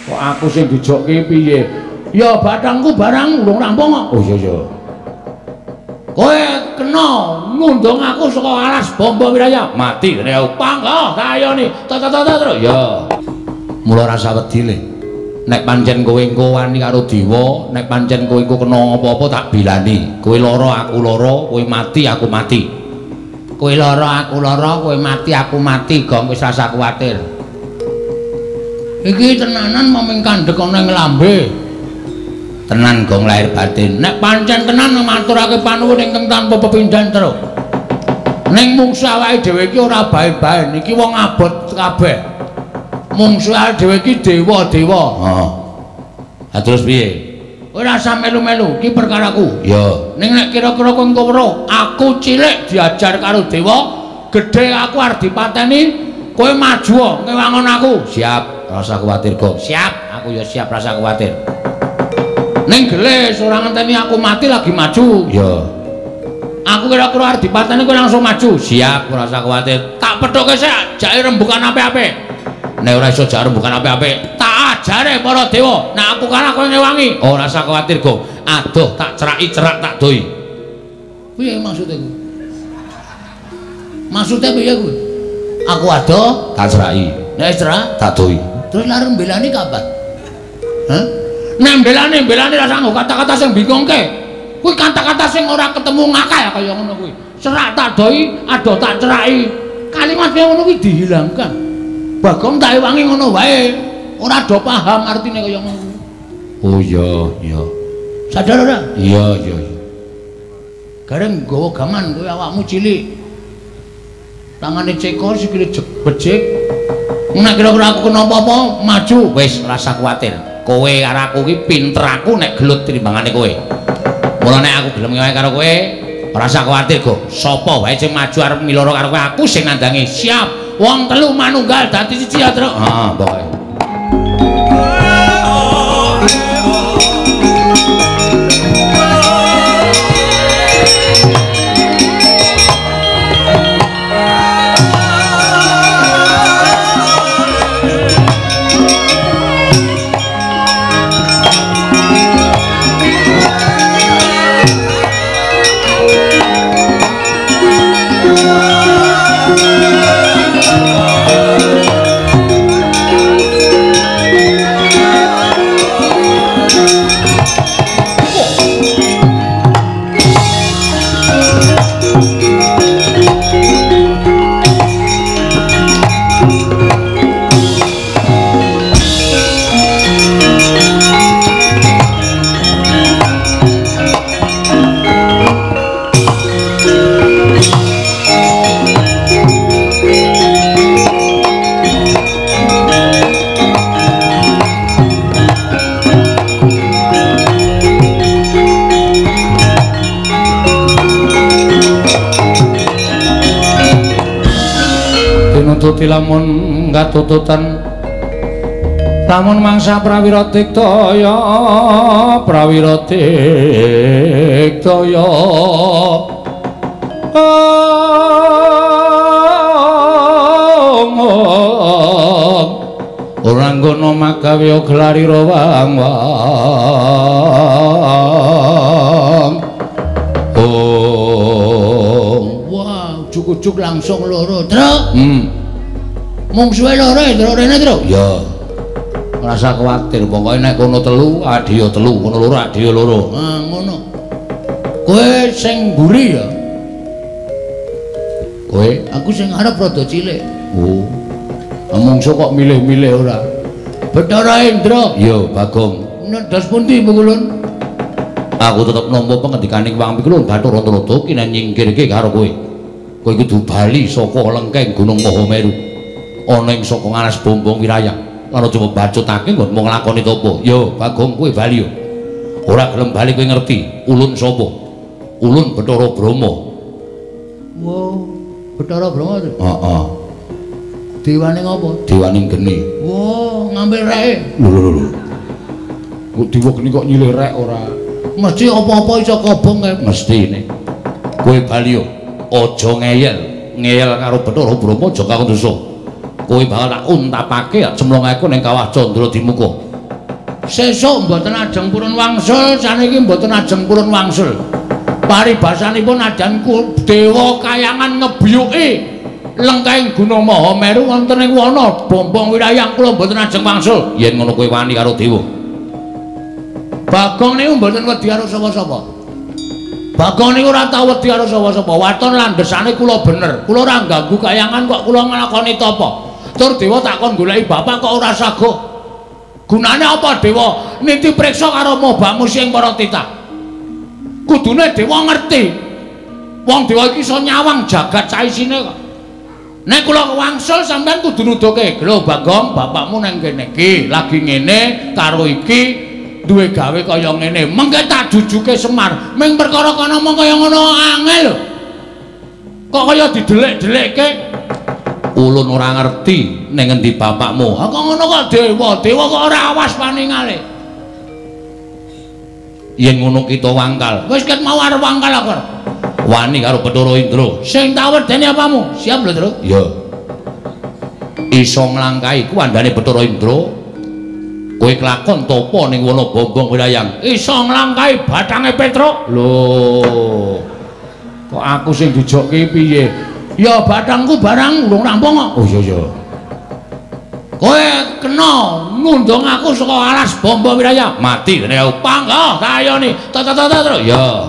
Kok aku sing dijokke piye? Ya bathangku barang urung rampung kok. Oh iya iya. Kowe kena ngundang aku saka alas Bombo Wiraya. Mati rene aku. Panggah kayane. Ta. Ya. Mula rasa wedi le. Nek pancen kowe engko wani karo dewa, nek pancen kowe engko kena apa-apa tak bilani. Kowe lara aku lara, kowe mati aku mati. Kowe lara aku lara, kowe mati aku mati, gong wis rasa kuwatir. Iki tenanan moming kandhek ana ing lambe. Tenan gong lahir batin. Nek pancen tenan maturake panuwun ingkang tanpa pepindhan, Truk. Ning mungsu awake dhewe iki ora bae-bae, iki wong abot kabeh. Mungsu awake dhewe iki dewa-dewa. Heeh. Ha terus piye? Ora usah melu-melu, iki perkaraku. Ya. Ning nek kira-kira kowe engko weruh, aku cilik diajar karo dewa, gedhe aku arep dipateni, kowe maju ngewangon aku. Siap, rasa kuwatir, Gong. Siap, aku ya siap rasa kuwatir. Ning gelis ora ngenteni aku mati lagi maju. Ya. Aku kira-kira arep dipateni kowe langsung maju. Siap, ora usah kuwatir. Tak pethuke sik, jake rembukan apik-apik. Nek ora iso jak rembukan apik-apik, tak ajare para dewa. Nek aku kalah kowe ngewangi. Ora usah kuwatir, Gong. Aduh, tak ceraki cerak tak doi. Piye maksude kuwi? Maksude piye kuwi? Aku adoh, tak ceraki. Nek cerak, tak doi. Terus lareng mbelani kapan? Hah? Nek mbelani rasa nggo kata-kata sing bingungke. Kuwi kata-kata sing ora ketemu ngakal kaya ngono kuwi. Cerak tak doi, adoh tak ceraki. Kalimat kaya ngono kuwi dihilangkan. Bagong tak ewangi ngono wae. Ora do paham artine kaya ngono. Oh iya, iya. Sadar ora? Iya, iya, iya. Gareng nggawa gaman kowe awakmu cilik. Tangane cekor sikile becik. Nek kira-kira aku kena apa-apa, maju. Wis rasa kuwatir. Kowe karo aku iki pinter aku nek gelut timbangane kowe. Mula nek aku gelem ngewangi karo kowe, ora usah kuwatir, Gong. Sapa wae sing maju arep miloro karo kowe, aku sing nandangi. Siap. Wong telu manunggal dadi siji ya, Truk. Heeh, pokoke. Tinututi lamun katututan lamun mangsa prawira diktaya prawira diktaya ora nggono magawe gelarira wang wang. Oh wah, ujug-ujug langsung loro, Truk. Mungsuhe loro ya, Truk, rene, Truk. Ya. Ora usah kuwatir, pokoke nek kono telu, adhiya telu, kono loro, adhiya loro. Ah, ngono. Kowe sing mburi ya. Kowe, aku sing arep rada cilik. Oh. Mungsuh kok milih-milih ora. Bathara Indra. Ya, Bagong. Ndas pundi Pukulun? Aku tetep nampa pengendikaning Wang Pikulun Bathara Antarada kinen nyingkirke karo kowe. Kowe kudu bali saka lengkeng Gunung Mahameru. Ana ing saka ngalas Bombong Wiraya. Lan aja mbacutake nggonmu nglakoni tapa. Ya, Bagong kowe bali yo. Ora gelem bali kowe ngerti ulun sapa? Ulun Bathara Brahma. Wo, Bathara Brahma to? Heeh. Dewane ngopo? Dewane geni. Wo, ngambil reke. Lho lho lho. Kok dewa geni kok nyilih rek ora? Mesti apa-apa iso kobong kae. Mesti ne. Kowe bali yo. Aja ngeyel, ngeyel karo Bathara Brahma aja karo dosa. Kowe bakal tak untapake cemplung aku ning kawah Candra Dimuka. Sesuk mboten ajeng purun wangsul, saniki mboten ajeng purun wangsul. Paribasanipun ajan dewa kayangan ngebiyuki lengkahing Gunung Mahameru wonten ing wana Bombong Wirayang kula mboten ajeng wangsul. Yen ngono kowe wani karo dewa. Bagong niku mboten wedi karo sapa-sapa. Bagong niku ora tau wedi karo sapa-sapa. Waton landhesane kula bener. Kula ora ganggu kayangan kok kula nglakoni tapa. Tur dewa tak kon goleki bapak kok ora saguh. Gunane apa dewa niti priksa karo mobamu sing para titah? Kudune dewa ngerti. Wong dewa iki iso nyawang jagat saisine kok. Nek kula wangsul sampean kudu nuduhke, "Lho Bagong, bapakmu nang kene iki lagi ngene karo iki duwe gawe kaya ngene." Mengke tak jujuke Semar. Ming perkara kono mung kaya ngono angel lho. Kok kaya didelik-delikke? Ulun ora ngerti ning ngendi bapakmu. Ha kok ngono kok dewa, dewa kok ora awas paningale. Yen ngono kita wangkal. Wis ket mau arep wangkal aku. Wani karo Bathara Indra. Sing tak wedeni apamu? Siap lho, Tru. Iya. Iso nglangkahi kuwandane Bathara Indra. Kowe kelakon tapa ning wana Bombong Wirayang. Iso nglangkahi bathange Petruk. Lho. Kok aku sing dijokke piye? Ya bathangku barang urung rampung kok. Oh iya iya. Kowe kena ngundang aku saka alas Bombong Wirayang. Mati dene aku. Panggah tayone. Ta ta ta ta. Ya.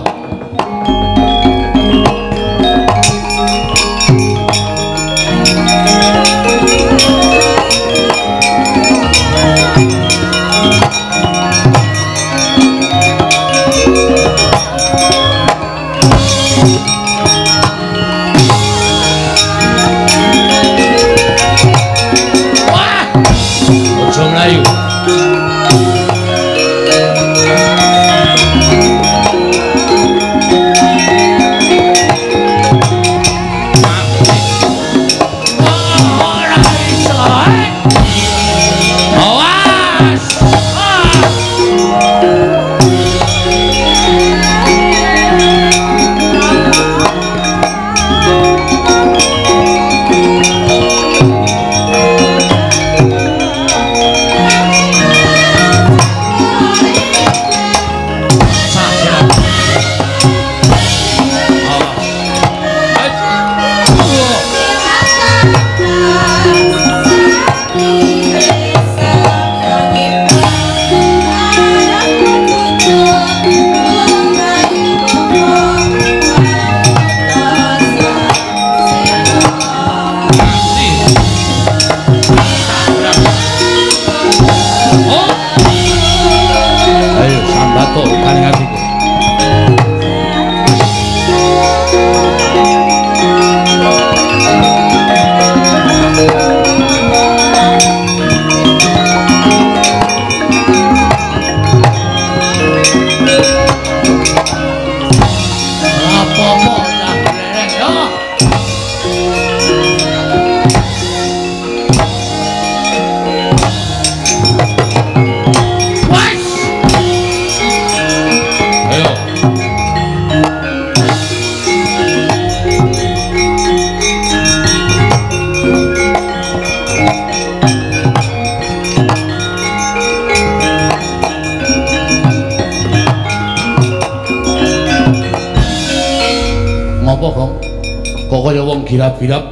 Girap-girap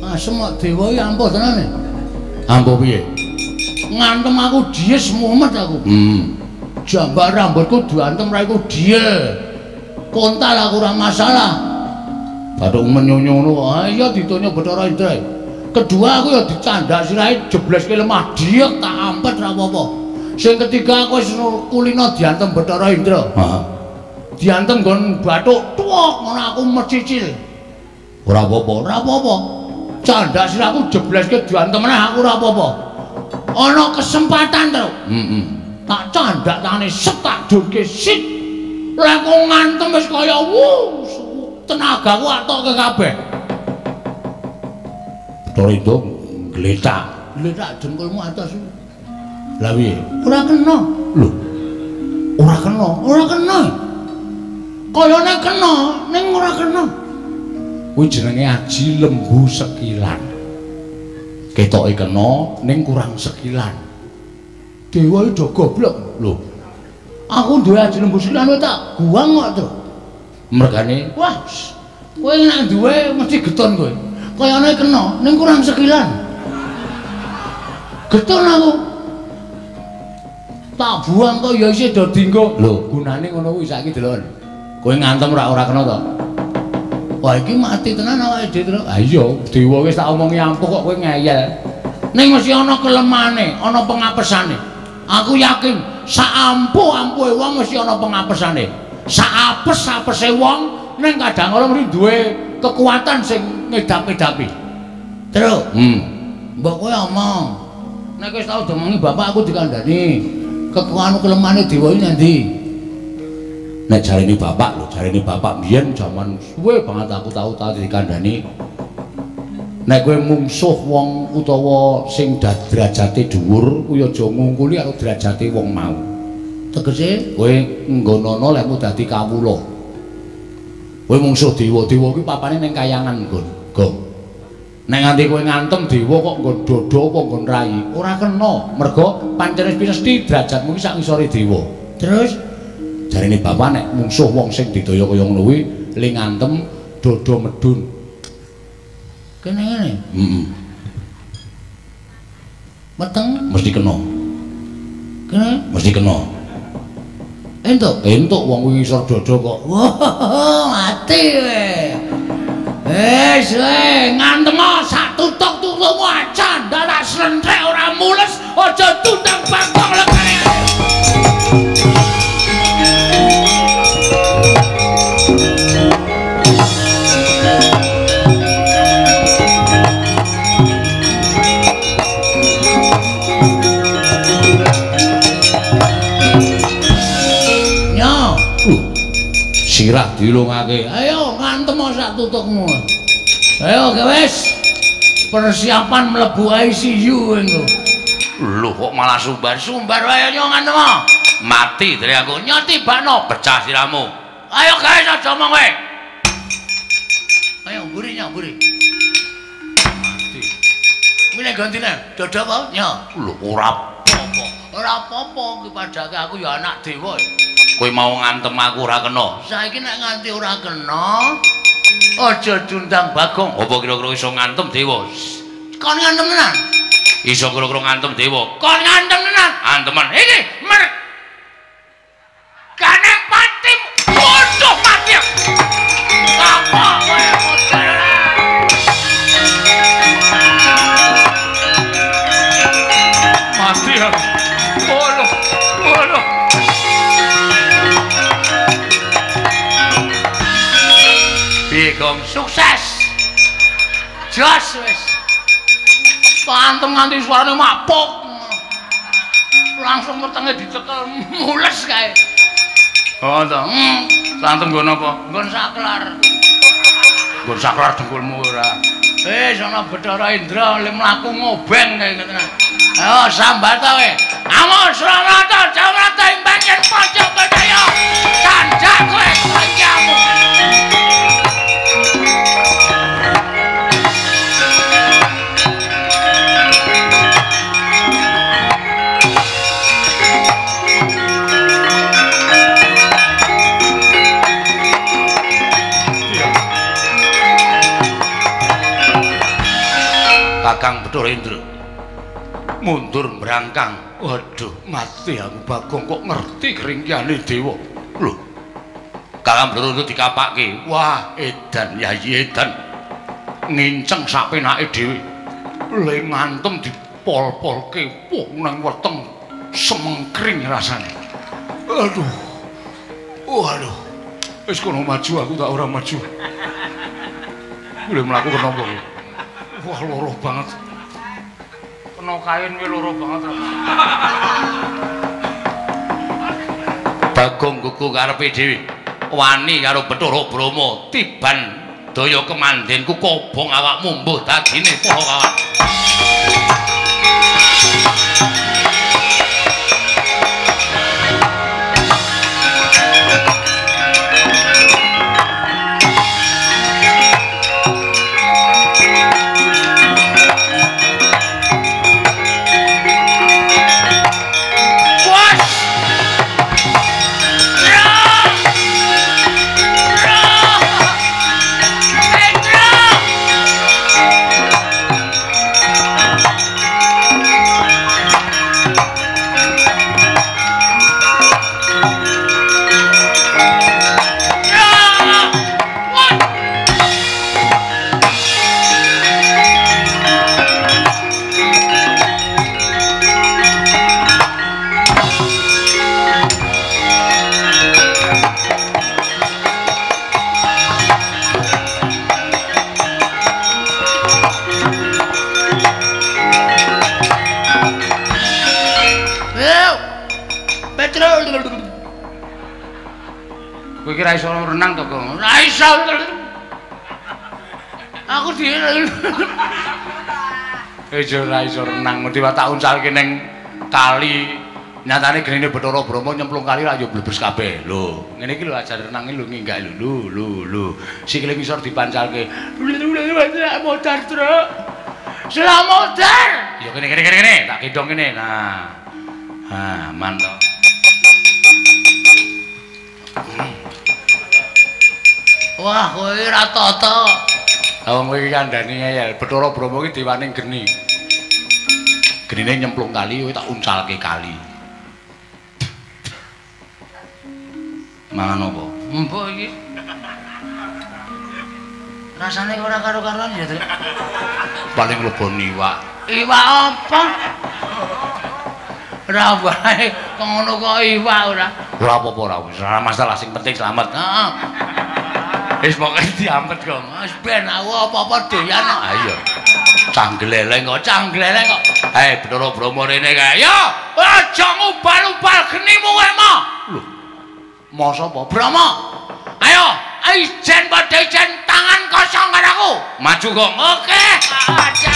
asem kok dewa iki ampuh tenan e. Ampuh piye? Ngantem aku dies mumet aku. Jambak rambutku diantem raiku diel. Kontal aku ora masalah. Bathuk menyonyo ngono kok. Ha iya ditonyo Bathara Indra. Kedua aku ya dicandak sirahe jebleske lemah diek tak ampet ra apa-apa. Sing ketiga aku wis kulino diantem Bathara Indra. Heeh. Diantem nggon bathuk tuwek ngono aku mecicil. Ora apa-apa, ora apa-apa. Candak sirahku jebleske diantem meneh aku ora apa-apa. Ana kesempatan to. Heeh. Tak candak tangane set tak durke sit. Lah kok ngantem wis kaya wuh, tenagaku atokke kabeh. Bathara Indra ngletak. Ngletak dengkulmu atas. Lah piye? Ora kena. Lho. Ora kena, ora kena. Kayane kena, ning ora kena. Kuwi jenenge aji lembu sekilan. Ketoke kena ning kurang sekilan. Dewa iki do goblok lho. Aku duwe aji lembu sekilan tak guang kok to. Mergane, wah, kowe nek duwe mesti geton kowe. Kayane kena ning kurang sekilan. Geton aku. Tak buang kok ya isih do dinggo. Lho, gunane ngono kuwi saiki deloken. Kowe ngantem ora kena to? Wah, iki mati tenan awake dhewe terus. Ha iya, dewa wis tak omongi ampuh kok kowe ngeyel. Ning mesti ana kelemane, ana pengapesane. Aku yakin sak ampuh-ampuhe wong mesti ana pengapesane. Sak apes-apese wong ning kadang kala mesti duwe kekuatan sing ngedap-edapi. Terus, mbok kowe omong. Nek wis tau domongi bapak aku dikandhani, kekuatan kelemane dewa iki ngendi? Nek jarene bapak lho, jarene bapak mbiyen jaman suwe banget aku tau dikandhani. Nek kowe mungsuh wong utawa sing derajate dhuwur, kuwi aja ngungkuli karo derajate wong mau. Tegese kowe nggonono lehmu dadi kawula. Kowe mungsuh dewa, dewa kuwi papane ning kayangan nggon. Gong. Nek nganti kowe ngantem dewa kok nggon dada apa nggon rai, ora kena. Mergo pancen wis mesti derajatmu iki sak ngisore dewa. Terus jarene bapak nek mungsuh wong sing didaya kaya ngono kuwi le ngantem dada medun. Kene ngene. Heeh. Meteng mesti kena. Kene mesti kena. Entuk, entuk wong kuwi ngisor dada kok. Wah, mati kowe. Wis kowe ngantem sak tutuk-tutukmu aja ndak tak slentrek ora mules, aja tundang bangkong lekane. Sirah dilungake. Ayo ngantem sak tutukmu. Ayo wis. Persiapan mlebu ICU engko. Lho kok malah sumbar-sumbar wae yo ngantem. Mati dari aku. Nyoti bakno pecah sirahmu. Ayo guys aja omong kowe. Ayo mburi nyo mburi. Mati. Milih gantine dada apa? Nyo. Lho ora apa-apa. Ora apa-apa iki padake aku ya anak dewa. Kowe mau ngantem aku ora kena. Saiki nek nganti ora kena, aja diundang Bagong. Apa kira-kira iso ngantem dewa? Kon ngantem tenan? Iso kira-kira ngantem dewa. Kon ngantem tenan? Antemen. Iki mer. Gane pati. Waduh mati. Apa kowe model? Mati aku. Waduh. Waduh. Bagong sukses. Jos wis. Pantem nganti suarane mapuk. Langsung wetenge dicekel mules kae. Oh to. Santem nggon apa? Nggon saklar. Nggon saklar dengkulmu ora. Wis ana Bathara Indra le mlaku ngobeng kae ngene. Ayo sambat kowe. Amun Sramata Jawrata ing banjen pojok Bedaya. Candak kowe kancamu. Kakang Bathara Indra mundur mbrangkang. Waduh, mati aku Bagong kok ngerti keringkihane dewa. Lho. Kakang Bathara Indra dikapake. Wah, edan Yayi edan. Nginceng sak penake dhewe. Le ngantem dipol-polke wong nang weteng semengkring rasane. Aduh. Waduh. Wis kono maju aku tak ora maju. Boleh mlaku kena apa? Wah, loro banget. Kena kain kuwi loro banget. Bagong gugu karepe dhewe. Wani karo Bathara Brahma tiban daya kemandenku kobong awakmu mbuh dadine poho kawan. Kowe iki ra iso renang to, Gong? Ora iso. Aku dhewe. Ora iso renang, mesti tak uncalke ning kali. Nyatane genine Bathara Brahma nyemplung kali ra yo blebes kabeh. Lho, ngene iki lho ajar renang lho nginggak lho lho lho. Sikile ngisor dipancalke. Modar, Truk. Selamoder. Ya kene kene kene kene, tak gendong kene. Nah. Ha, mantap. Wah, kowe ora tata. Lah wong kowe iki kandhani ngeyel. Bathara Brahma iki dewaning geni. Genine nyemplung kali, kowe tak uncalke kali. Mangan apa? Mbok iki. Rasane ora karo-karuan ya, Truk. Paling lebon iwak. Iwak apa? Ora wae, kok ngono kok iwak ora. Ora apa-apa ora, ora masalah, sing penting selamat. Heeh. Wis pokoke diampet kok. Wis ben aku apa-apa doyan kok. Ha iya. Canggleleng kok, canggleleng kok. Hei, Bathara Brahma rene kae. Yo, aja ngubal-ubal genimu kowe mo. Lho. Masa apa? Brahma. Ayo, ijen padha ijen tangan kosong karo aku. Maju kok. Oke. Aja.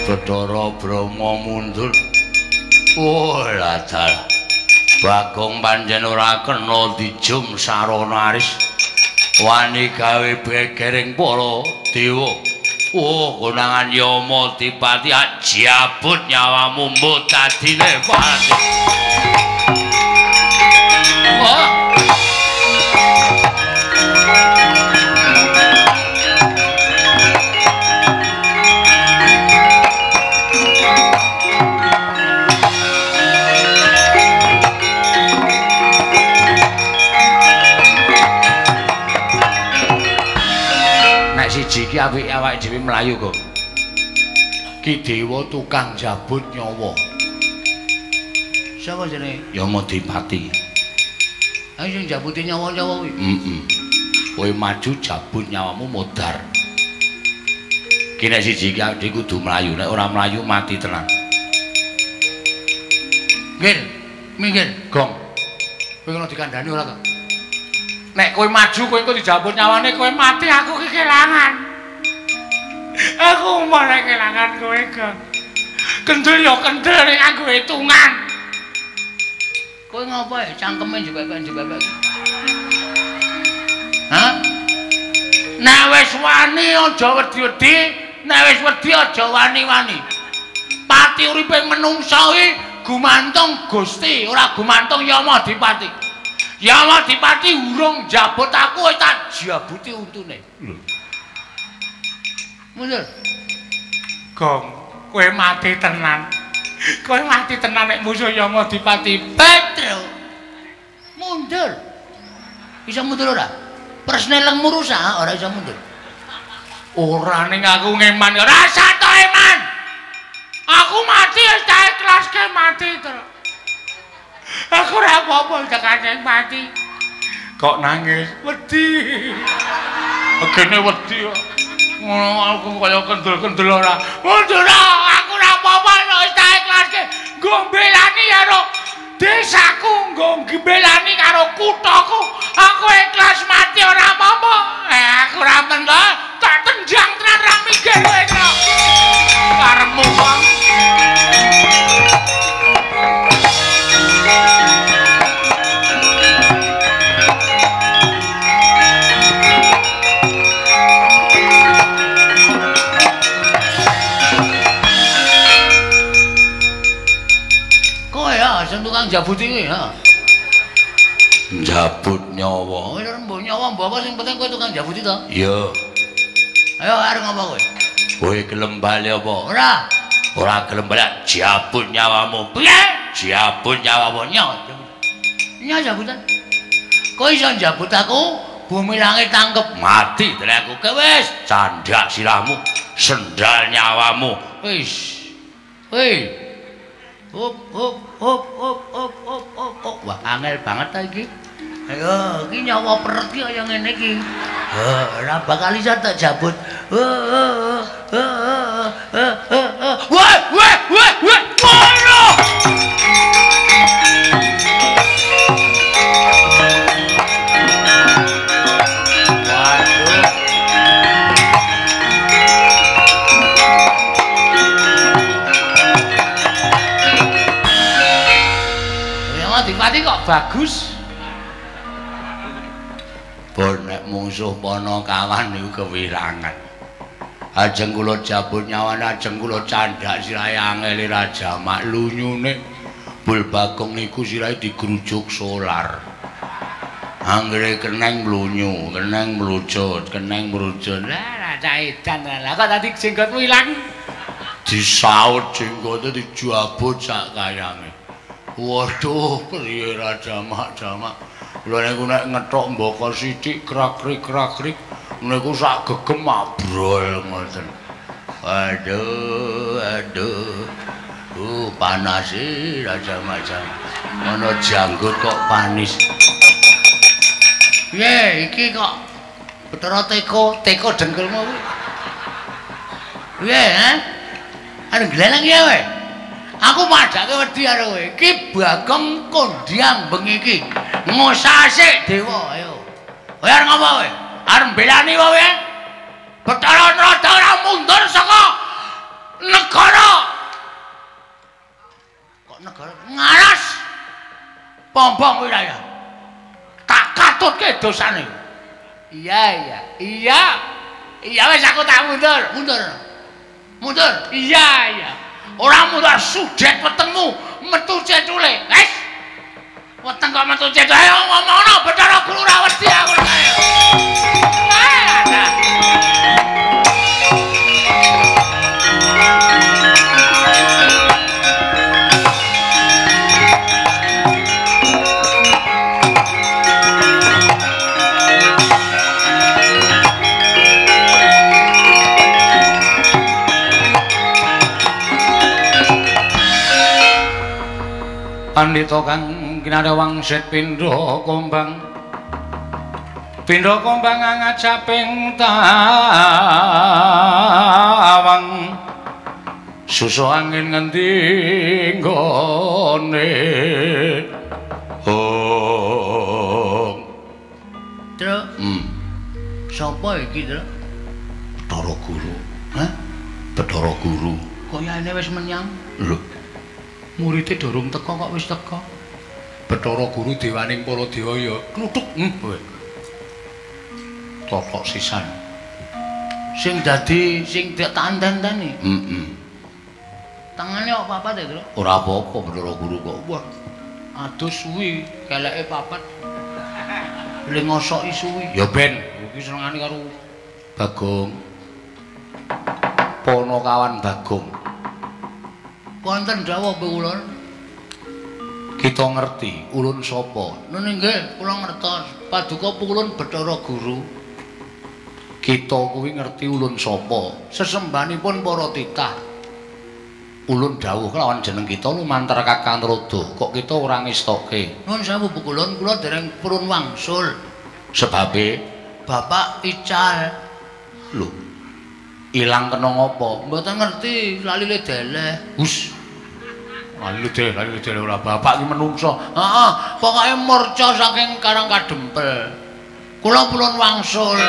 Bathara Brahma mundur. Oh, ladal. Bagong pancen ora kena dijum sarana aris. Wani gawe begering para dewa. Oh, konangan Yama Dipati jabut nyawamu mbok dadine pati. Oh. Siji iki apike awake dhewe mlayu kok. Ki dewa tukang jabut nyawa. Sapa jenenge? Yama Dipati. Ayo sing jabuti nyawa-nyawa kuwi. Heeh. Kowe maju jabut nyawamu modar. Ki nek siji iki awake dhewe kudu mlayu, nek ora mlayu mati tenan. Minggir, minggir, Gong. Kowe ngono dikandhani ora to? Nek kowe maju kowe engko dijabut nyawane kowe mati, aku ki kelangan. Aku malah kelangan kowe, Gong. Kendel ya kendel nek nganggo hitungan. Kowe ngopo ya cangkeme jebek-jebek? Hah? Nek wis wani aja wedi-wedi, nek wis wedi aja wani-wani. Pati uripe menungsa iki gumantung Gusti, ora gumantung Yama Dipati. Yama Dipati urung njabut aku wis tak jabuti untune. Lho. Mundur. Gong, kowe mati tenan. Kowe mati tenan nek musuh Yama Dipati. Petro. Mundur. Bisa mundur ora? Persnelengmu rusak ora iso mundur. Ora ning aku ngeman ora satu eman. Aku mati wis tak ikhlaske mati terus. Aku ora apa-apa tekane mati. Kok nangis? Wedi. Begene wedi kok. Ngono aku kaya kendel-kendel ora. Mundur aku ora apa-apa wis tak ikhlaske. Nggo mbelani karo desaku, nggo mbelani karo kuthaku. Aku ikhlas mati ora apa-apa. Aku ora mentah, tak tenjang tenan ra mikir kowe kok. Karepmu kok. Kowe ya sing tukang jabuti kuwi ha. Njabut nyawa. Wis mbok nyawa mbok apa sing penting kowe tukang jabuti to? Iya. Ayo arep ngopo kowe? Kowe gelem bali apa? Ora. Ora gelem bali jabut nyawamu. Piye? Jabut nyawamu. Nyawa. Nyawa jabutan. Kowe iso njabut aku, bumi langit tangkep mati tenan aku. Kowe wis candhak sirahmu, sendal nyawamu. Wis. Woi. Hop hop hop hop hop hop hop hop. Wah, angel banget ta iki. Ayo, iki nyawa peret iki kaya ngene iki. Heh, ora bakal iso tak jabut. Wah, wah, wah, wah. Ngono. Waduh. Ya Adipati kok bagus. Pun nek mungsuh Panakawan niku kewirangan. Ajeng kula jabut nyawane, ajeng kula candhak sirahe angele Raja Mak lunyune. Bul Bagong niku sirahe digrujuk solar. Anggere keneng mlunyu, keneng mlucut, keneng mrucut. Lah raja edan lah kok tadi jenggotmu ilang. Disaut jenggote dijabut sak kayange. Waduh, priye Raja Mak jamak. Kula niku nek ngethok mbaka sithik krak-krik-krak-krik niku sak gegem abrol ngoten. Aduh, aduh. Panas e Raja Macam. Ana janggut kok panis. Piye iki kok Bathara teko, teko dengkulmu kuwi. Piye, ha? Arep gleleng ya kowe? Aku padhake wedi karo kowe. Iki Bagong kondhang bengi iki. Ngosasik dewa, ayo. Kowe arep ngopo kowe? Arep mbelani kowe? Bathara Narada ora mundur saka negara. Kok negara ngaras? Pombong wilayah. Tak katutke dosane. Iya, iya. Iya. Iya wis aku tak mundur, mundur. Mundur. Iya, iya. Ora mundur sudet wetengmu metu cecule. Wis. Weteng kok metu cecule. Ayo ngomongno Bathara Guru ora wedi aku. Ayo. Pandhita kang kinarya wangsit pindha kombang. Pindha kombang ngajaping tawang. Susu angin ngendi nggone. Oh. Truk. Sapa iki, Truk? Bathara Guru. Hah? Bathara Guru. Kayane wis menyang. Lho. Murite durung teka kok wis teka. Bathara Guru dewaning para dewa ya kluthuk. Kowe. Totok sisan. Sing dadi sing tak tanten-teni. Heeh. Tangane kok papat ya, Truk? Ora apa-apa Bathara Guru kok. Wah. Aduh suwi, keleke papat. Le ngosoki suwi. Ya ben, iki senengane karo Bagong. Panakawan Bagong. Wonten dawuh kula. Kita ngerti ulun sapa? Nun nggih, kula ngertos. Paduka ulun Bathara Guru. Kita kuwi ngerti ulun sapa? Sesembahanipun para titah. Ulun dawuh kelawan jeneng kita lumantar Kakang Narada. Kok kita ora ngestoke? Nun sewu kulun, kula dereng purun wangsul. Sebabe Bapak ical. Lho. Ilang kena ngopo? Mboten ngerti, lali le deleh. Hus. Lali deleh ora bapak iki menungso. Heeh, pokoke murca saking Karang Kadempel. Kula purun wangsul.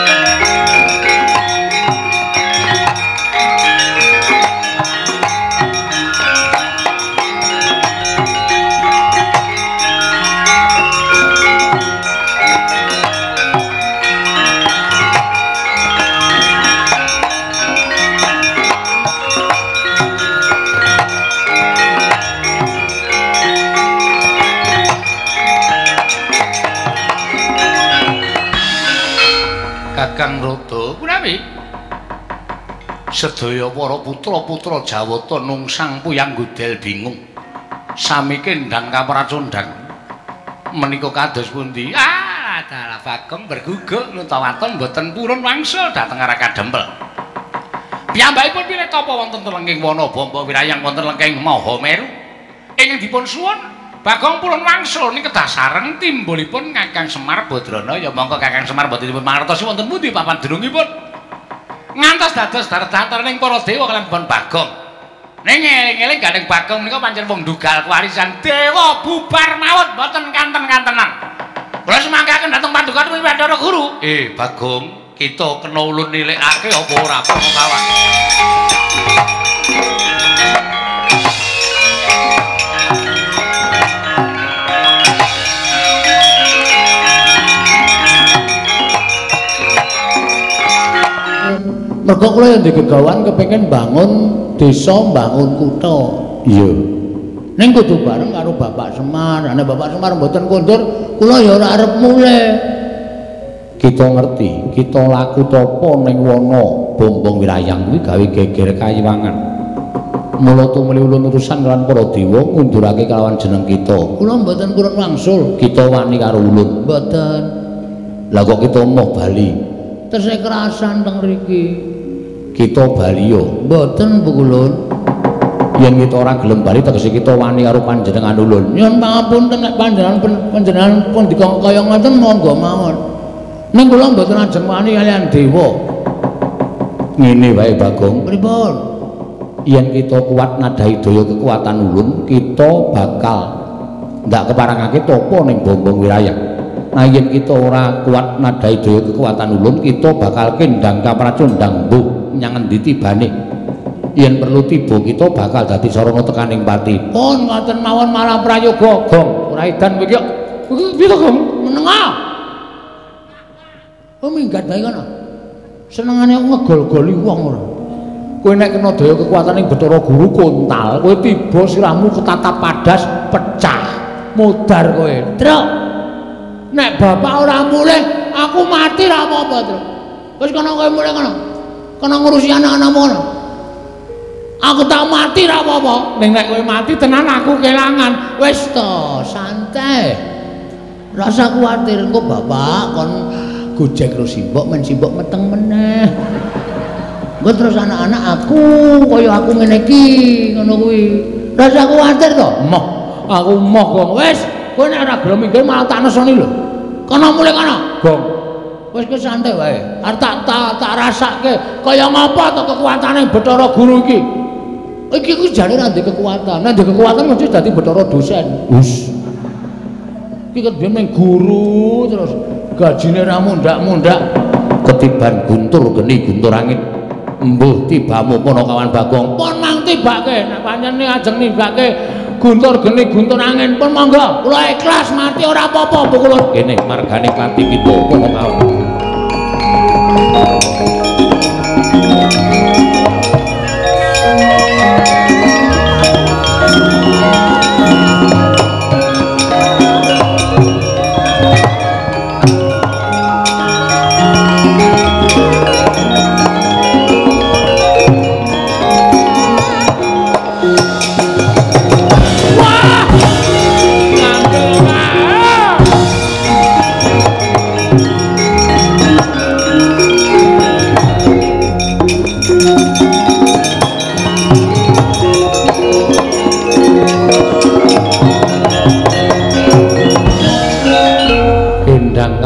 gawe. Sedaya para putra-putra Jawata nungsang puyang godel bingung. Sami kendang kapracondang. Menika kados pundi? Ah, dalah Bagong berguguk nutawaton mboten purun wangsul dhateng Raka Dempel. Piyambakipun pilih tapa wonten lengking wana Bamba Wirayang wonten lengking Mahameru. Ingkang dipun suwun Bagong purun wangsul niki kedah sareng timbulipun Kakang Semar Badrana. Ya monggo Kakang Semar boten dipun mangertosi wonten pundi papan dunungipun. Ngantos dados datar-dataring para dewa kaliyan Bon Bagong. Ning eling-eling gandeng Bagong menika pancen wong ndugal kewarisan dewa bubar mawon mboten kanten-kantenan. Kula semangkaken dhateng paduka Bathara Guru. Bagong, kita kena ulun nilikake apa ora kawan. Mergo kula yen digegawan kepengin bangun desa, bangun kutha. Iya. Ning kudu bareng karo Bapak Semar. Nek Bapak Semar mboten kondur, kula ya ora arep mulih. Kita ngerti, kita laku tapa ning wana Bombong Wirayang kuwi gawe geger kayiwangan. Mula tumuli ulun urusan lan para dewa ngundurake kalawan jeneng kita. Kula mboten purun wangsul, kita wani karo ulun. Mboten. Lah kok kita moh bali? Tesih kerasan teng mriki. Kita bali yo. Mboten Bu Ulun. Yen kita ora gelem bali tegese kita wani karo panjenengan ulun. Nyuwun pangapunten nek panjenengan pun dikon kaya ngoten monggo mawon. Ning kula mboten ajeng wani kaliyan dewa. Ngene wae Bagong. Pripun? Yen kita kuat nadhahi daya kekuatan ulun, kita bakal ndak keparangake tapa ning Bombong Wirayang. Nah yen kita ora kuat nadhahi daya kekuatan ulun, kita bakal kendang kapracondang mbuh menyang endi tibane. Yen perlu tiba kita bakal dadi sarana tekaning pati. Pun ngoten mawon malah prayoga, Gong. Ora edan kowe iki. Piye to, Gong? Menengah. Oh minggat bae kono. Senengane ngegol-goli wong ora. Kowe nek kena daya kekuatan ing Bathara Guru kontal, kowe tiba sirahmu ketatap padas pecah. Modar kowe. Truk. Nek bapak ora mulih, aku mati ra apa-apa, Truk. Wis kono kowe mulih kono. Kono ngurusi anak-anakmu kono. Aku tak mati ra apa-apa. Ning nek kowe mati tenan aku kelangan. Wis to, santai. Rasa kuwatir engko bapak kon gojek karo simbok men simbok meteng meneh. Engko terus anak-anak aku kaya aku ngene iki ngono kuwi. Rasa kuwatir to? Moh, aku moh kok. Wis, kowe nek ora gelem minggir malah tak nesoni lho. Kono mulih kono. Gong. Wis kowe santai wae. Arep tak rasake kaya ngapa to kekuatane Bathara Guru iki. Iki ku jane ora ndek kekuatan. Nek ndek kekuatan mesti dadi Bathara dosen. Hus. Iki ket biyen mung guru terus gajine ra mundhak-mundhak ketiban guntur geni guntur angin. Mbuh tibamu Panakawan Bagong. Pun mang tibake nek pancen ajeng nibake guntur geni guntur angin pun monggo. Kula ikhlas mati ora apa-apa Bu kula. Kene margane klati kita Panakawan.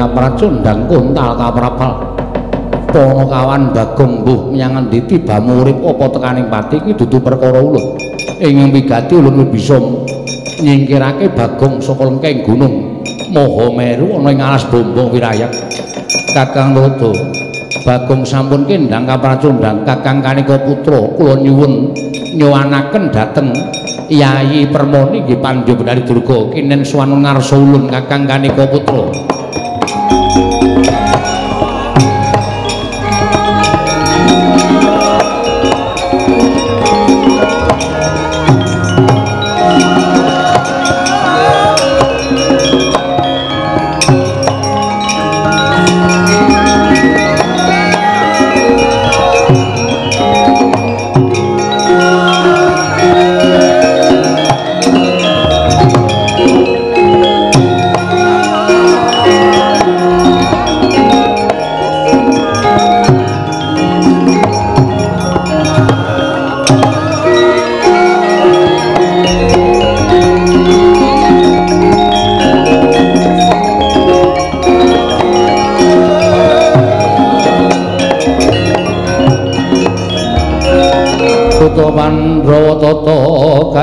Kapracundang kuntal kaprapal Panakawan Bagong mbuh menyang endi tibamu urip apa tekaning pati iki dudu perkara ulun. Ing wigati ulun bisa nyingkirake Bagong saka lengking gunung Mahameru ana ing alas Bombong Wirayang. Kakang Lodo, Bagong sampun kendang kapracundang Kakang Kanika Putra kula nyuwun nyuwanaken dhateng Yayi Permoni nggih Panjabendari Durga kinen suwanun ngarsa ulun Kakang Kanika Putra.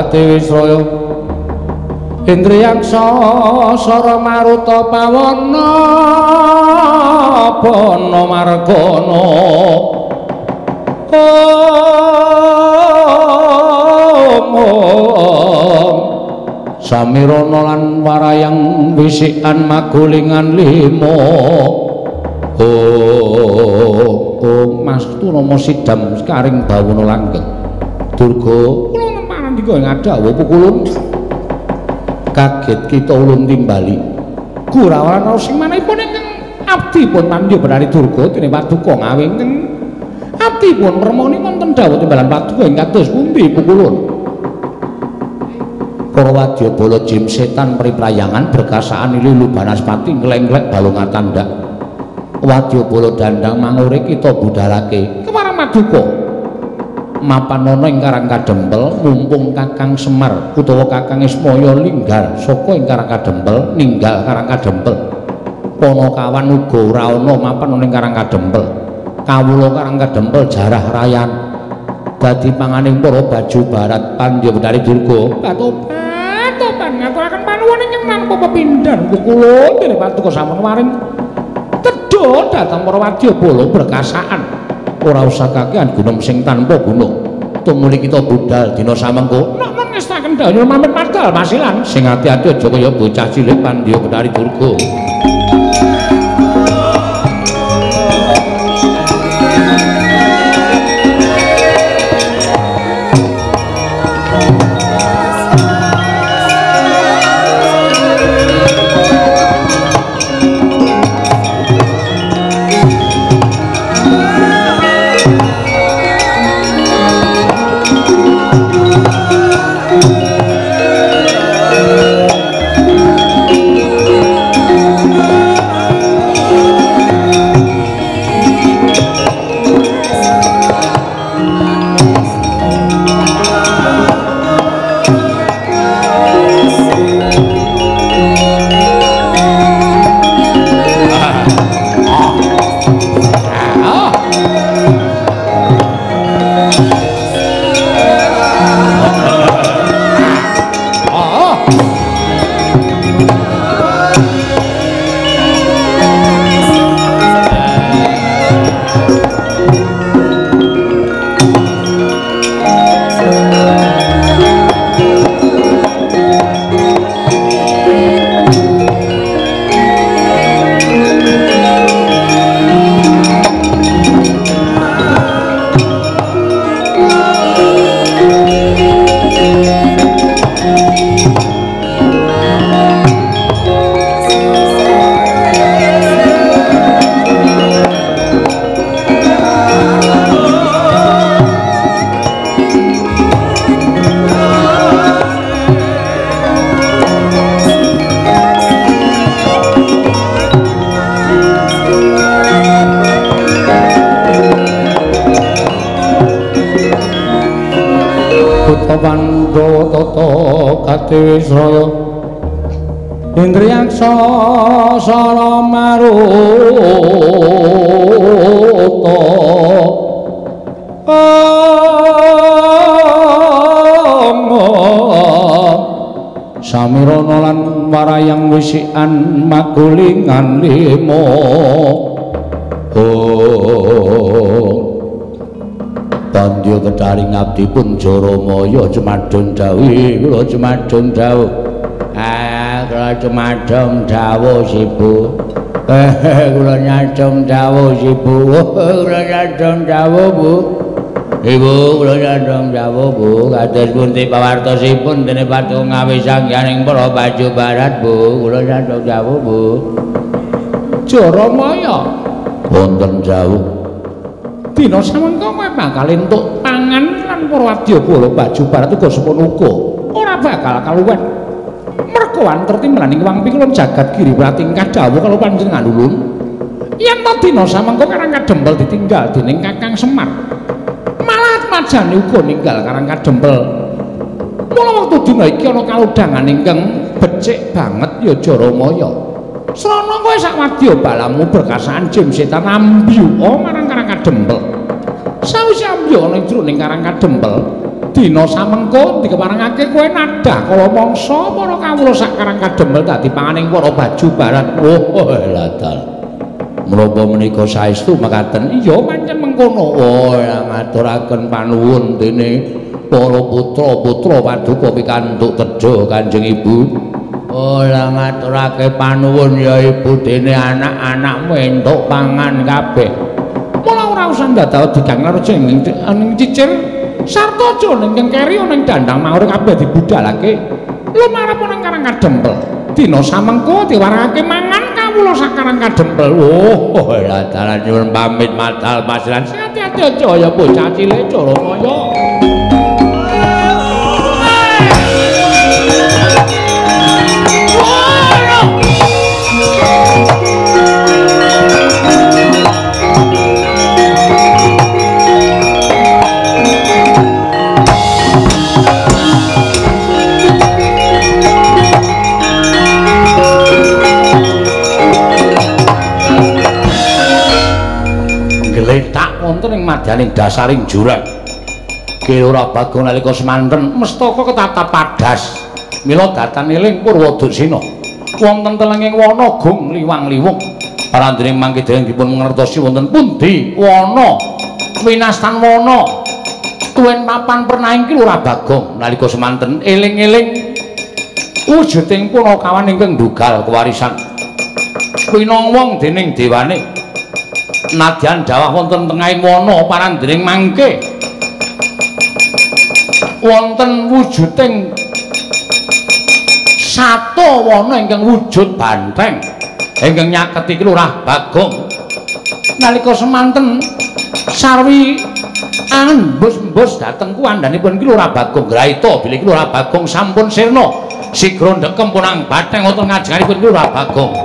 Katiwi Sraya Indriyaksa Sara Maruta Pawana Bana Margana Om Om Samirana lan warayang wisikan magulingan lima. Oh, oh Mastu Rama Sidam sekaring bawana langgeng. Durga kula nemparandika ing adhawuh pukulun. Kaget kita ulun timbali. Gurawan sing manahipun ingkang abdi pun pandya Benari Durga dene paduka ngawingkeng abdi pun permoni wonten dawuh timbalan paduka ing kados pundi pukulun. Para wadyabala jim setan priprayangan berkasaan lilu banaspati nglengglek balungan tandak. Wadyabala dandang mangure kita budalake kemarang maduka. Mapan ana ing Karang Kadempel mumpung Kakang Semar utawa Kakang Ismaya linggar saka ing Karang Kadempel ninggal Karang Kadempel. Panakawan uga ora ana mapan ana ing Karang Kadempel. Kawula Karang Kadempel jarah rayan. Dadi panganing para baju barat Pandya Betari Durga. Patoban ngaturaken panuwun ingkang tanpa pepindhan kula dene paduka sampun waring tedha dhateng para wadyabala berkasaan. Ora usah kakehan gunung sing tanpa gunung. Tumuli kita budal dina samengko. Nek men ngestaken dawuh mamet padal masilan sing ati-ati aja kaya bocah cilik Pandya Betari Durga. Katiwi Sraya Indriyaksa Sara Maruta Om Samirana lan warayang wisikan magulingan lima. Oh Pandya Betari ngabdi pun Jaramaya jumadung dawuh kula jumadung dawuh. Ah kula jumadung dawuh Sibu. Kula nyadong dawuh Sibu. Kula nyadong dawuh Bu. Ibu kula nyadong dawuh Bu. Kados pundi pawartosipun dene patung ngawisangyaning para baju barat Bu. Kula nyadong dawuh Bu. Jaramaya wonten dawuh. Dina samengko kowe bakal entuk pangan lan para wadyabala baju barat uga semono uga ora bakal kaluwen. Merga wanter timbalan ing wang pikulun jagat giri pratingkah dawuh karo panjenengan ulun. Yen ta dina samengko Karang Kadempel ditinggal dening Kakang Semar. Malah majane uga ninggal Karang Kadempel. Mula wektu dina iki ana kalodhangan ingkang becik banget ya Jaramaya. Srana kowe sak wadyabalamu berkasaan jim setan ambyuka marang Karang Kadempel. Sawise ambyuka ana jroning Karang Kadempel, Dina samengko dikeparengake kowe nadah kala mangsa para kawula sak Karang Kadempel dadi panganing para baju barat. Oh, ladal. Menapa menika saestu mekaten? Iya, pancen mengkono. Oh, ngaturaken panuwun dene para putra-putra paduka pikantuk tejo Kanjeng Ibu. Oh, ngaturake panuwun ya Ibu dene anak-anakmu entuk pangan kabeh. Mula ora usah ndadak digang reja ing cicir sarta aja ning keri ning dandang maur kabeh dibudalake. Lumarep nang Karang Kadempel. Dina samengko diwarengake mangan kawula sak Karang Kadempel. Oh, lah dalan nyuwun pamit madal pasiran. Ati-ati aja ya bocah cilik Caramaya. Gletak wonten ing madyaning dasaring jurang. Ki Lurah Bagong nalika semanten mestaka ketatap padas. Mila datan eling Purwoduksina. Wonten telenging wana gung liwang-liwung. Parandene mangke dereng dipun mangertosi wonten pundi wana winastan wana tuwin papan pernahing Ki Lurah Bagong nalika semanten eling-eling wujuding punakawan ingkang ndugal kewarisan winongwong dening dewane. Nadyan dawah wonten tengahing wana parandene mangke wonten wujuding sata wana ingkang wujud banteng ingkang nyaketi Ki Lurah Bagong. Nalika semanten sarwi angembus-embus dhateng kuwandhanipun Ki Lurah Bagong graita bilih Ki Lurah Bagong sampun sirna sigra ndekem punang batheng wonten ngajenganipun Ki Lurah Bagong.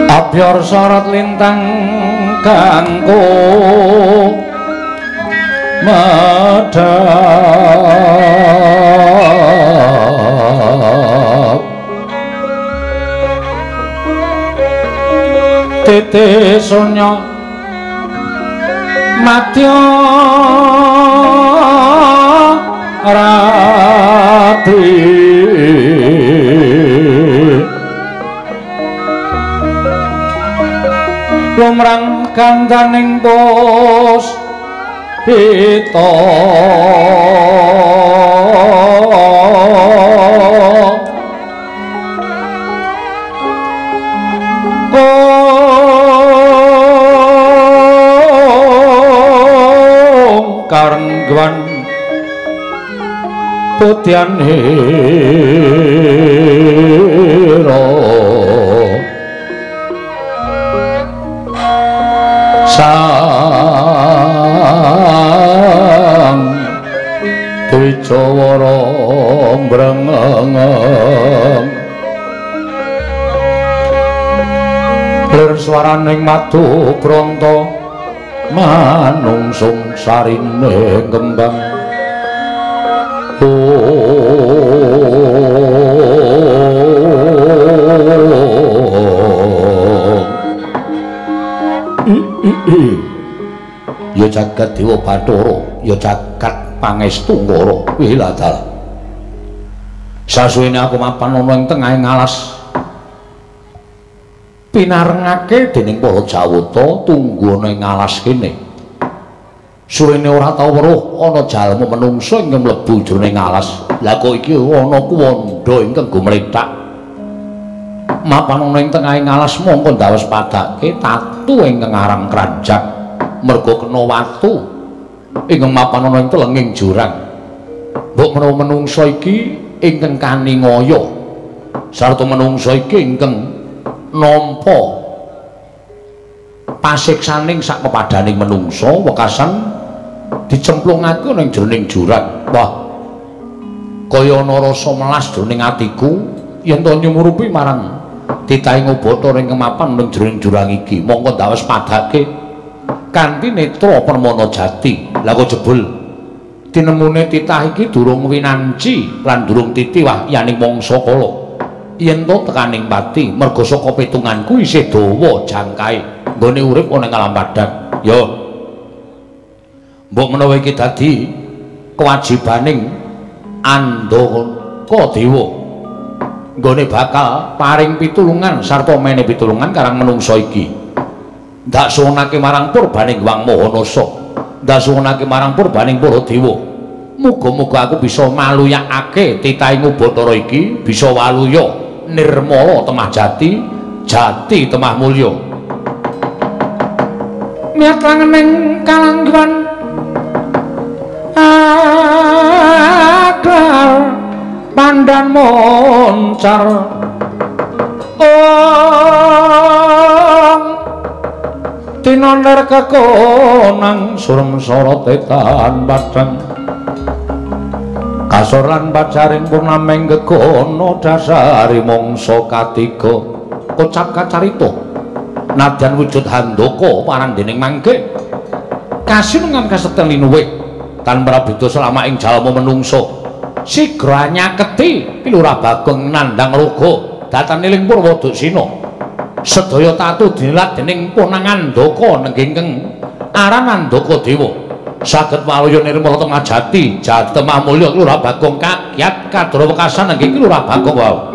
Abyor sorot lintang kangku medhap titi sunya madya rati lumrang gandaning pus pita kong karengguan putyan hira sang Dwijawara Swaraning madu bronto manungsung sarine kembang. Ya jagat Dewa Bathara, ya jagat Pangestu Ngara. Wiladal. Sasuwene aku mapan ana ing tengahing alas. Pinarengake dening para Jawata tunggu ana ing alas kene. Suwene ora tau weruh ana jalma menungsa ingkang mlebu jroning alas. Lah kok iki ana kuwanda ingkang gumlethak. Mapan ana ing tengahing alas mongko ndawes padake tatu ingkang aran kranjak merga kena watu ingkang mapan ana ing telenging jurang. Mbok menawa menungsa iki ingkang kaningaya sarta menungsa iki ingkang nampa pasiksaning sak pepadaning menungsa wekasan dicemplungake ning jroning jurang. Wah, kaya ana rasa melas jroning atiku yen to nyumurupi marang titahing Bathara ing kemapan ning jroning jurang iki. Mongko ndawes padake kanthi netra permana jati. Lah kok jebul tinemune titah iki durung winanci lan durung titi wahyaning mangsa kala. Yen to tekaning pati merga saka pitunganku isih dawa jangkae nggone urip ana ing alam padhang. Ya mbok menawa iki dadi kewajibaning Andaka Dewa nggone bakal paring pitulungan sarta mene pitulungan karang menungsa iki. Ndak suwunake marang purbaning Hyang Maha Nasa, ndak suwunake marang purbaning para dewa. Muga-muga aku bisa maluyakake titahing Bathara iki, bisa waluya nirmala temah jati, jati temah mulya. Niat langening kalangguhan agar pandan moncar. Ong tinoner kekonang surem sorote tan padang. Kasor lan pacaring purnameng gegono dasari mangsa katiga. Kocap kacarita nadyan wujud handaka parang dening mangke kasinungan kaseten linuwih tan prabida selama ing jalma menungsa. Sigra nyaketi Pilurah Bagong nandhang raga datan eling Purwaduksina. Sedaya tatu dinilat dening Punang Andaka nenggingkeng aran Andaka Dewa. Saged waluya nirmala temah jati, jati temah mulya Lurah Bagong kakyat kadra wekasan nenggih Lurah Bagong wau.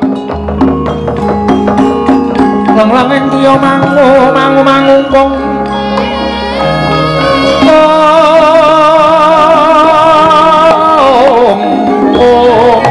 Lang-langing tuya mangu mangu mangungkung. Om om.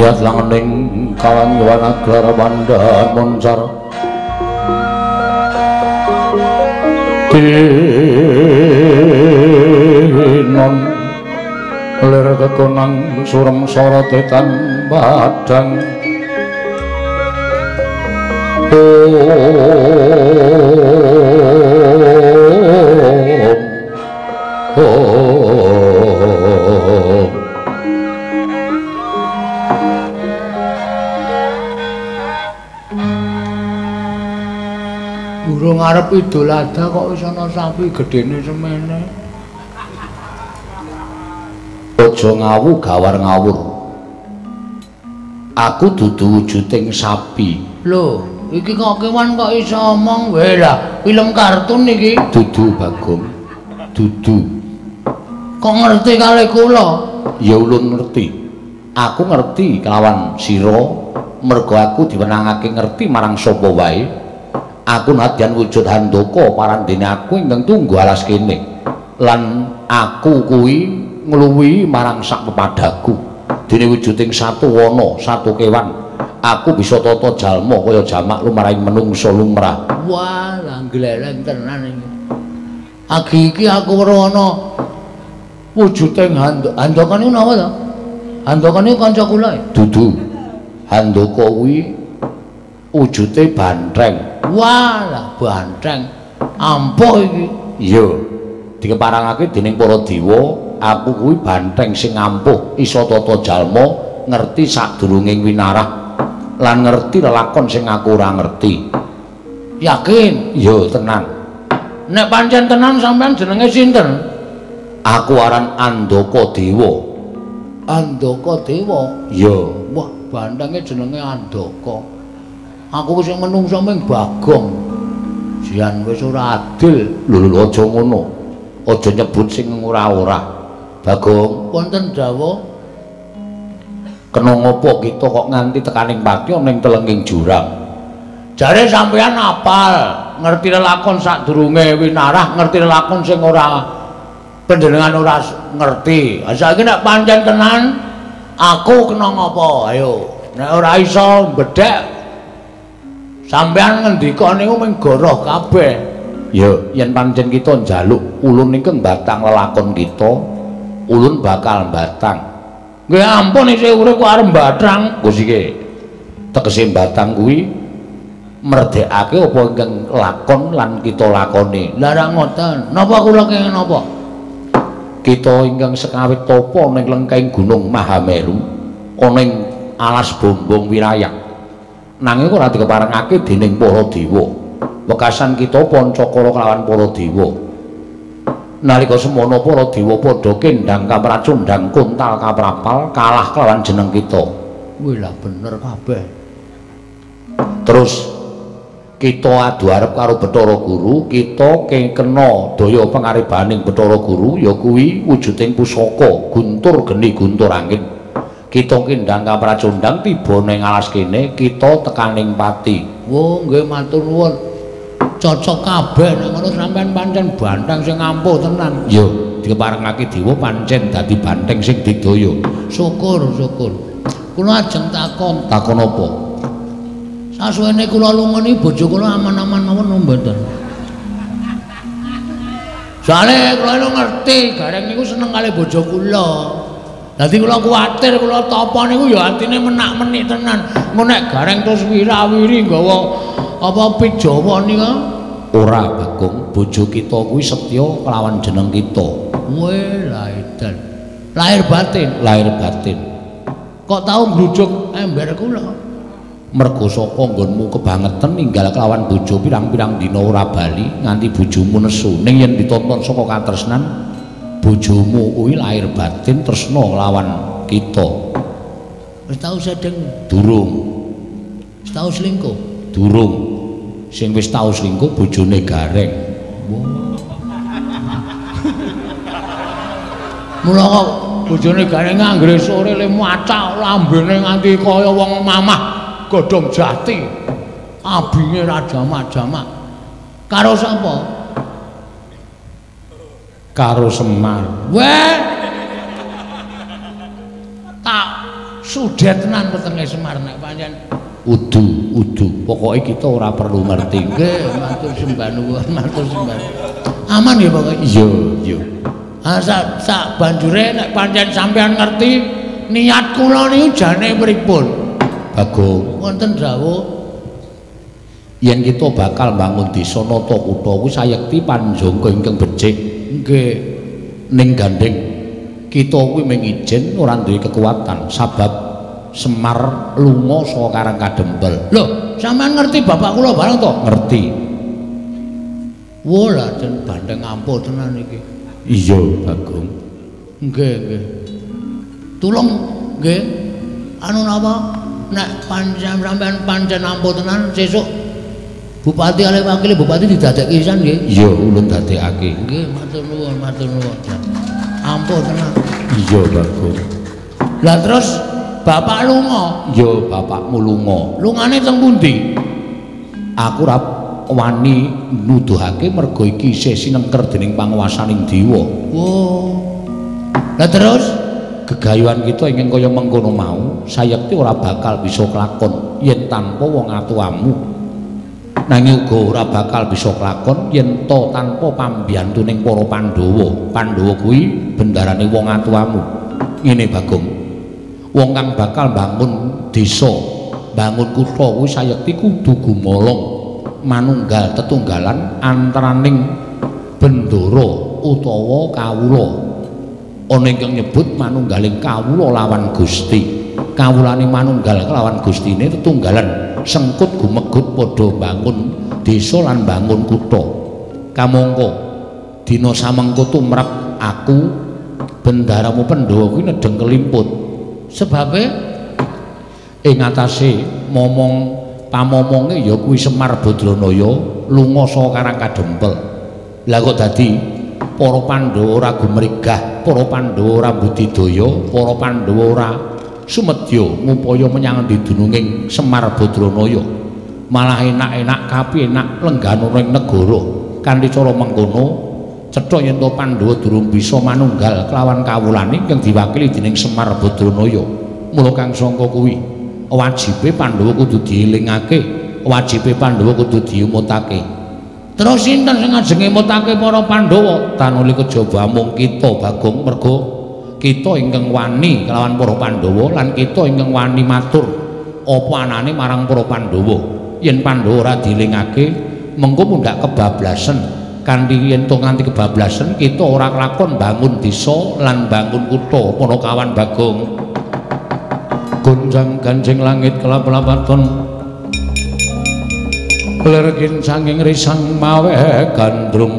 Lihat langening kawan yowana gelar pandahan moncar tinon lir kekonang surem sorote tan padang. Om Om. Durung arep Idul Adha kok wis ana sapi gedene semene. Aja ngawu gawar ngawur. Aku dudu wujuding sapi. Lho, iki kok kewan kok iso omong? Weh lah, film kartun iki. Dudu Bagong. Dudu. Kok ngerti kali kula? Ya ulun ngerti. Aku ngerti kelawan sira mergo aku diwenangake ngerti marang sapa wae. Aku nadyan wujud Handaka parandene aku ingkang tunggu alas kene. Lan aku kuwi ngluwihi marang sak pepadaku. Dene wujuding satu wana, satu kewan, aku bisa tata jalma kaya jamak lumrahing menungsa lumrah. Wah, lah gleleng tenan iki. Agi iki aku weruh ana wujuding Handaka niku napa to? Handaka niku kanca kula. Dudu. Handaka kuwi wujute bantheng. Wah, lah bantheng. Ampuh iki. Iya. Dikeparangake dening para dewa, aku kuwi bantheng sing ampuh, iso tata jalma, ngerti sadurunging winarah lan ngerti lelakon sing aku ora ngerti. Yakin? Iya, tenan. Nek pancen tenan sampean jenenge sinten? Aku aran Andaka Dewa. Andaka Dewa? Iya. Wah, banthenge jenenge Andaka. Aku sing menungsa ming Bagong. Jian wis ora adil. Lho lho aja ngono. Aja nyebut sing ora-ora. Bagong, wonten dawuh. Kena ngopo kita kok nganti tekaning pati ana ing telenging jurang? Jare sampeyan apal, ngerti lelakon sadurunge winarah, ngerti lelakon sing ora panjenengan ora ngerti. Saiki nek pancen tenan aku kena ngopo? Ayo, nek ora iso mbedhek sampeyan ngendika niku mung goroh kabeh. Ya, yen pancen kita njaluk ulun ingkang batang lelakon kita, ulun bakal batang. Nggih ampun isih urip kok arep batang. Gus iki tegese batang kuwi merdekake apa ingkang lakon lan kita lakoni. Lah ra ngoten. Napa kula kenging napa? Kita ingkang sekawit tapa ning lengkeng Gunung Mahameru ana ing alas Bombong Wirayak. Nanging ora dikeparengake dening para dewa. Wekasan kita pancakara kelawan para dewa. Nalika semana para dewa padha kendhang kapracundhang kuntal kaprapal kalah kelawan jeneng kita. Wih lah bener kabeh. Terus kita adu arep karo Bathara Guru, kita kena daya pangaribaning Bathara Guru ya kuwi wujuding pusaka guntur geni guntur angin. Kita kendhang kapracundhang tiba ning alas kene, kita tekaning pati. Wo nggih matur nuwun. Cocok kabeh nek ngono sampean pancen banteng sing ampuh tenan. Ya, dikeparengake dewa pancen dadi banteng sing digdaya. Syukur, syukur. Kula ajeng takon. Takon apa? Sasuwene kula lunga niki bojo kula aman-aman mawon napa mboten? Soale kula niku ngerti Gareng niku seneng kali bojo kula. Dadi kula kuwatir kula tapa niku ya atine menak-menik tenan. Engko nek Gareng terus wirawiri nggawa apa pijawa nika? Ora Bagong, bojo kita kuwi setya kelawan jeneng kita. Weh, lah edan. Lahir batin, lahir batin. Kok tau ngrujuk ember kula? Mergo saka nggonmu kebangetan ninggal kelawan bojo pirang-pirang dina ora bali nganti bojomu nesu. Ning yen ditonton saka katresnan bojomu kuwi lahir batin tresna kelawan kita. Wis tau sedeng? Durung. Wis tau selingkuh? Durung. Sing wis tau selingkuh bojone Gareng. Mula kok bojone Gareng anggere sore le macak lambene nganti kaya wong mamah godhong jati. Abinge ra jamak-jamak. Karo sapa? Karo Semar. Weh. Tak Sudet tenan wetenge Semar nek pancen udu udu. Pokoke kita ora perlu ngerti. Nggih, matur sembah nuwun, matur sembah. Aman ya pokoke. Iya, iya. Ah sak banjure nek pancen sampean ngerti niat kula niku jane pripun? Bagong, wonten dawuh yen kita bakal mbangun desa nata kutha kuwi sayekti panjangka ingkang becik. Nggih. Ning gandeng kita kuwi mung ijen ora duwe kekuatan sabab Semar lunga saka Karang Kadempel. Lho, sampean ngerti bapak kula bareng to? Ngerti. Wah, lah jen bandeng ampuh tenan iki. Iya, Bagong. Nggih, nggih. Tulung nggih. Anu napa? Nek pancen sampean pancen ampuh tenan sesuk bupati kalih wakil bupati didadekke pisan nggih. Iya, ulun dadekake. Nggih, matur nuwun, matur nuwun. Ampuh tenan. Iya, Bagong. Lah terus bapak lunga? Ya, bapakmu lunga. Lungane teng pundi? Aku ora wani nuduhake merga iki isih sinengker dening panguwasaning dewa. Oh. Lah terus gegayuhan kita ingkang kaya mengkono mau sayekti ora bakal bisa kelakon yen tanpa wong atuamu. Nanging uga ora bakal bisa kelakon yen ta tanpa pambiyantuning para Pandhawa. Pandhawa kuwi bendarane wong atuamu. Ngene Bagong. Wong kang bakal bangun desa, bangun kutha kuwi sayekti kudu gumolong manunggal tetunggalan antaraning bendara utawa kawula. Ana ingkang nyebut manunggaling kawula lawan Gusti. Kawulane manunggal kelawan Gustine tetunggalan sengkut gumegut padha bangun desa lan bangun kutha. Kamangka dina samengko tumrap aku bendaramu Pandhawa kuwi nedheng kelimput. Sebabe ing atase momong pamomonge ya kuwi Semar Badranaya lunga saka Karang Kadempel. Lah kok dadi para Pandhawa ora gumregah, para Pandhawa ora budidaya, para Pandhawa ora sumedya ngupaya menyang endi dununging Semar Badranaya. Malah enak-enak kapi enak lenggana ing negara. Kanthi cara mengkono cetha yen to Pandhawa durung bisa manunggal kelawan kawulane ingkang diwakili dening Semar Badranaya. Mula kang sangka kuwi wajibe Pandhawa kudu dielingake, wajibe Pandhawa kudu diumutake. Terus sinten sing ajeng ngemutake para Pandhawa? Tanuli kejaba amung kita Bagong, merga kita ingkang wani kelawan para Pandhawa lan kita ingkang wani matur apa anane marang para Pandhawa. Yen Pandhawa ora dielingake mengko mundhak kebablasen. Kanthi yen to nganti kebablasen kita ora kelakon bangun desa lan bangun kutha. Panakawan Bagong. Gonjang ganjing langit kelap-lapaton lerkin sanging risang mawe gandrung.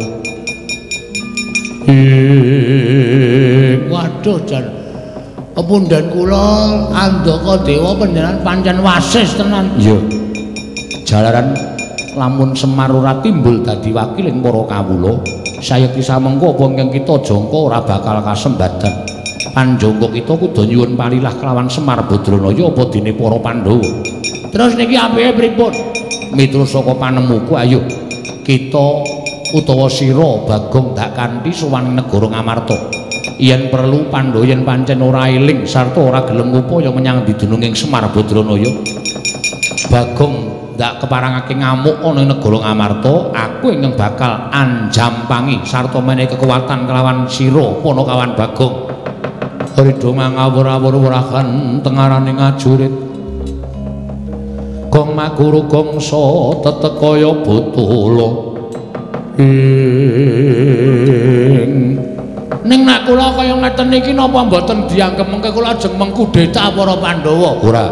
Waduh jan pepundhen kula Andaka Dewa panjenengan pancen wasis tenan. Iya. Jalaran lamun Semar ora timbul dadi wakiling para kawula, sayekti samengko apa ingkang kita jangka ora bakal kasembadan. Panjangka kita kudu nyuwun palilah kelawan Semar Badranaya apa dene para Pandhawa. Terus niki apike pripun? Miturut saka panemuku, ayo kita utawa sira Bagong dak kanthi sowan negara Ngamarta. Yen perlu Pandhawa yen pancen ora eling sarta ora gelem ngupaya menyang didununging Semar Badranaya, Bagong ndak keparangake ngamuk ana ing negara Ngamarta, aku ingkang bakal anjampangi sarta menehi kekuatan kelawan sira Panakawan Bagong. Ridho mangawur-awur wurahan tengarane ngajurit. Gong maguru gongsa tetek kaya botolo. Ning nek kula kaya ngeten iki napa mboten dianggep mengke kula ajeng mengkudeta para Pandhawa? Ora.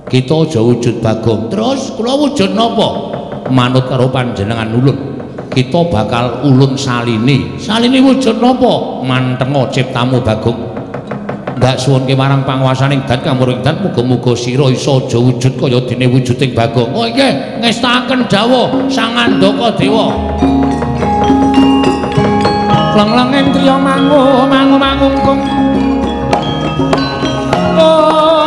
Kita aja wujud Bagong. Terus kula wujud napa? Manut karo panjenengan ulun. Kita bakal ulun salini. Salini wujud napa? Mantenga ciptamu Bagong. Ndak suwunke marang panguwasaning dat kamuring dat muga-muga sira iso aja wujud kaya dene wujuding Bagong. Oh nggih, ngestakaken dawuh Sang Andaka Dewa. Leng-lenging triya mangu mangu mangungkung. Om.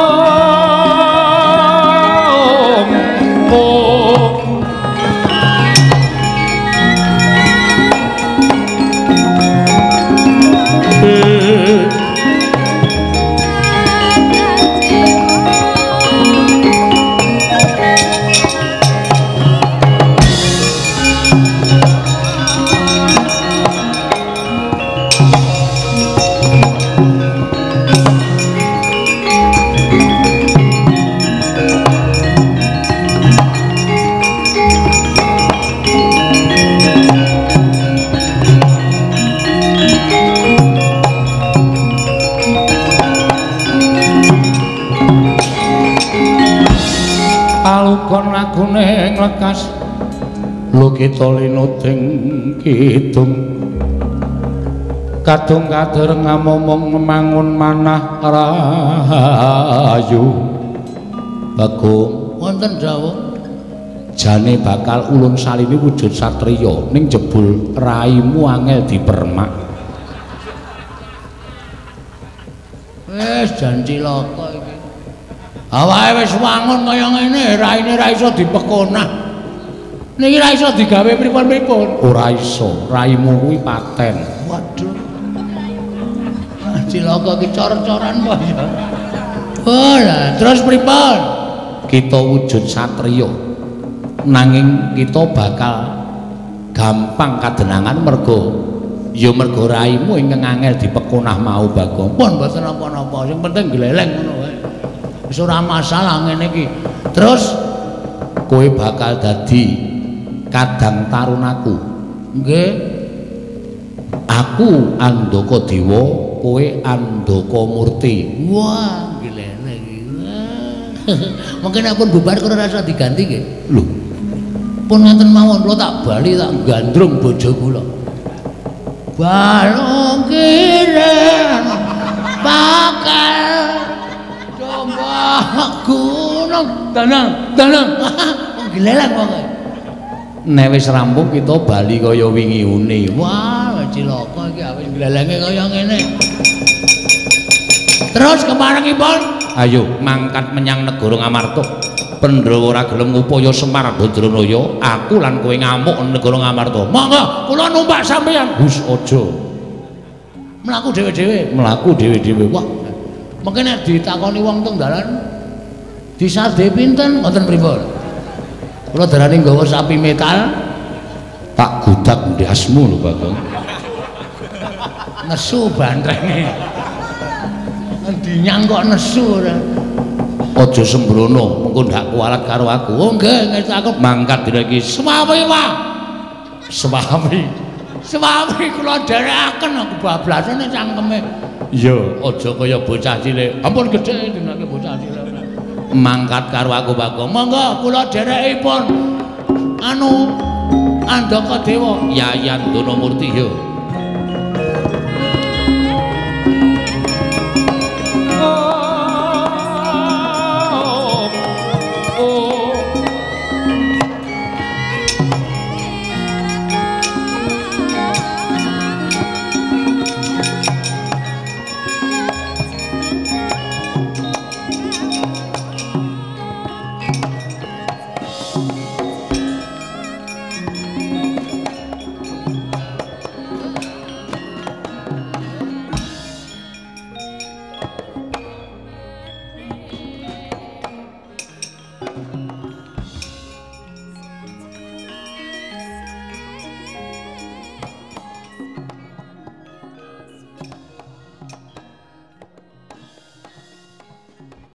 lagon lagune nglekas lukita linuting kidung kadung kadereng ngamomong mangun manah rahayu. Bagong wonten dawuh jane bakal ulun salini wujud satriya ning jebul raimu angel dipermak. Wis jan cilaka iki. Awake wis wangun kaya ngene, raine ra iso dipekonah. Niki ra iso digawe pripun-pripun. Ora iso, raimu kuwi paten. Waduh. Cilaka iki cor-coran kok ya. Oh, lah terus pripun? Kita wujud satriya. Nanging kita bakal gampang kadenangan mergo ya mergo raimu ingkang angel dipekonah mau Bagong. Pun mboten napa-napa, sing penting gleleng ngono wae. Wis ora masalah ngene iki. Terus kowe bakal dadi kadang tarunaku. Nggih. Aku Andaka Dewa, kowe Andaka Murti. Wah, gleleng iki. Mungkin aku bubar kok ora iso diganti nggih. Lho. Pun ngaten mawon kula tak bali tak gandrung bojo kula. Balung kiren bakal domba gunung danang danang. Wong gleleng pokoke. Nek wis rampung kita bali kaya wingi une. Wah, cilaka iki awis glelenge kaya ngene. Terus keparengipun ayo mangkat menyang negara Ngamarta. Pandhawa ora gelem ngupaya Semar Badranaya, aku lan kowe ngamuk negara Ngamarta. Monggo kula numpak sampeyan. Hus aja. Mlaku dhewe-dhewe, mlaku dhewe-dhewe. Wah. Mengke nek ditakoni wong teng dalan disade pinten ngoten pripun? Kula darani nggawa sapi metal tak gudak ndasmu lho Bagong. Nesu bantrenge. Ngendi nyang kok nesu ora. Aja sembrono, mengko ndak kualat karo aku. Oh nggih, ngerti aku mangkat dina iki. Swawi wae. Swawi. Swawi kula dherekaken aku bablasane cangkeme. Iya, aja kaya bocah cilik. Ampun gedhe dinake bocah cilik. Mangkat karo aku Bagong. Monggo kula dherekipun anu Andaka Dewa Yayan Donamurti ya.